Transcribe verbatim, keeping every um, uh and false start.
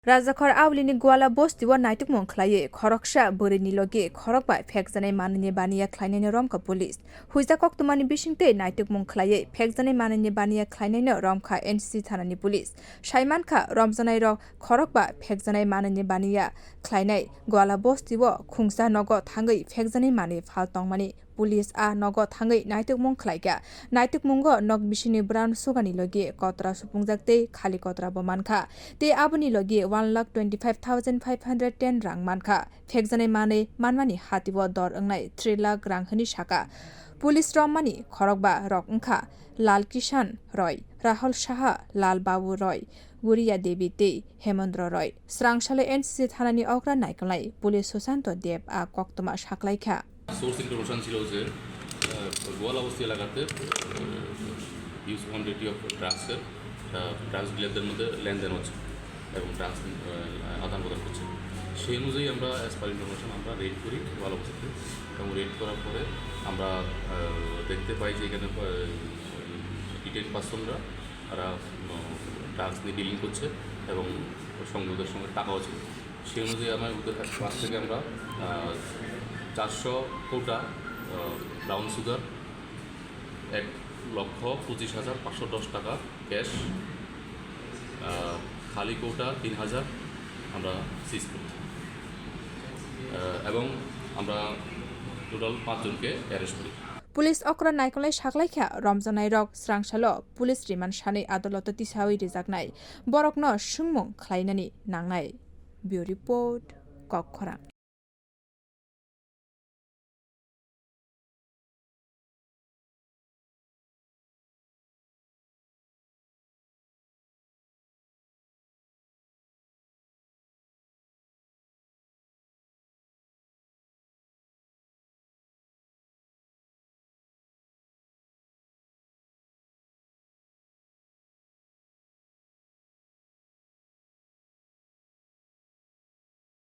Rajakhor aulini Gwala bostio naitukmung khlaiwi khoroksa bwrwini logi khorokba phekjanai manwini baniya khlainaino romkha police. Huijak koktwmani bisingtwi naitukmung khlaiwi phekjanai manwini baniya khlainaino romkha N C C thanani police. Saimankha, romjanairok khorokba phekjanai manwini baniya khlainai Gwala bostio khungsa nogo thangwi phekjanai manwi phal tongmani. Police a nogo thangwi naitukmung khlaikha. Naitukmungo nok bisingni bwran sugani logi kotra supungjak tei khali kotra bo mankha. Tei aboni logi one lakh twenty five thousand five hundred ten rang mankha. Phekjanai manwi manmani hatio dor wngnai three lakh rang hwnwi saka. Police romani khorokba rok wngkha Lal Kishan Roy, Rahul Saha, Lal Babu Roy, Guriya Devi tei Hemendra Roy. Srangsalo N C C thanani okra naikolnai police Susanto Deb a koktwma saklaikha. Source information ছিল যে আহ, গোয়ালা বস্তি এলাকাতে huge quantity of ড্রাগসের ড্রাগস ডিলারদের মধ্যে লেনদেন হচ্ছে এবং ড্রাগস আদান প্রদান হচ্ছে। সেই অনুযায়ী আমরা, অ্যাজ পার ইনফরমেশন, আমরা রেড করি গোয়ালা বস্তিতে। এবং রেড করার পরে আমরা আহ, দেখতে পাই যে এখানে ডিটেইন পার্সনরা তারা ড্রাগস নিয়ে ডিলিং করছে এবং সঙ্গে ওদের সঙ্গে টাকাও ছিল। সেই অনুযায়ী আমার ওদের কাছ থেকে আমরা আহ, চারশো কৌটা ব্রাউন সুগার, এক লক্ষ পঁচিশ হাজার পাঁচশো দশ টাকা ক্যাশ, আহ, খালি কৌটা তিন হাজার আমরা সিজ করি। আহ, এবং আমরা টোটাল পাঁচজনকে অ্যারেস্ট করি। Police okra naikolnai saklaikha, romjanairok srangsalo police remand sanwi adoloto tisawi rijaknai, borokno swngmung khlainani nangnai. Bureau Report, Kokkhorang.